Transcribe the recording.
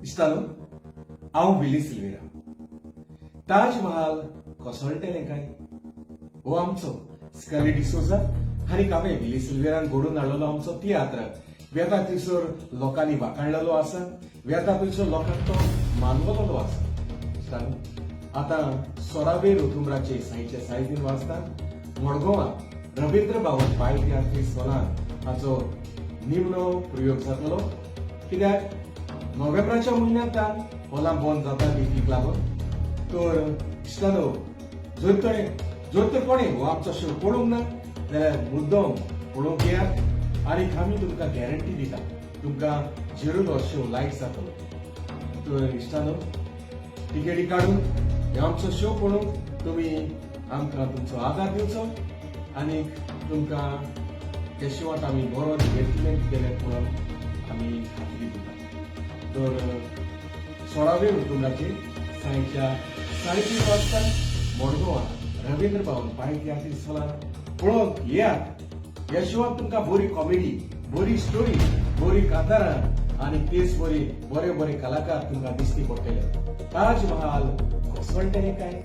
इश्टानो, हांव विली सिल्वेरा. ताज महाल कोसळटलें काय? हो आमचो स्कली डिसोजा आनी हांवें विली सिल्वेरान घडोवन हाडलेलो आमचो तियात्र वेता थंयसर लोकांनी वाखाणलेलो आसा, वेता थंयसर लोकांक तो मानवलेलो आसा. इश्टानो, आतां 16वे ऑक्टोबराचे सांजचे 3:30 वाजता मडगांवां रवींद्र भवन पाय तियात्र स्कॉलान हाचो निमणो प्रयोग जातलो, कित्याक नोव्हेंबराच्या म्हयन्यांत हॉलां बंद जाता इफ्फीक लागून. तर इश्टानो, जर तर कोणें हो आमचो शो पळोवंक ना जाल्यार मुद्दम पळोवंक येयात आनी आमी तुमकां गॅरंटी दिता, तुमकां जरूर हो शो लायक जातलो. तर इश्टानो, तिकेटी काडून हे आमचो शो पळोवंक तुमी आमकां तुमचो आदार दिवचो आनी तुमकां त्या शोवात आमी बरो डिवर्टमेंट केले म्हणून आमी खात्री दिता. तर 16वे ऑक्टोबराचेर सांजच्या 3:30 वाजता मडगांवां रवींद्र भवन पाय तियात्र स्कॉलान पळोवंक येयात. ह्या शोवात तुमकां बरी कॉमेडी, बरी स्टोरी, बरी कांतारां आनी तेच बरी बरे बरे कलाकार तुमकां दिश्टी पडटले. ताज महाल कोसळटलें काय?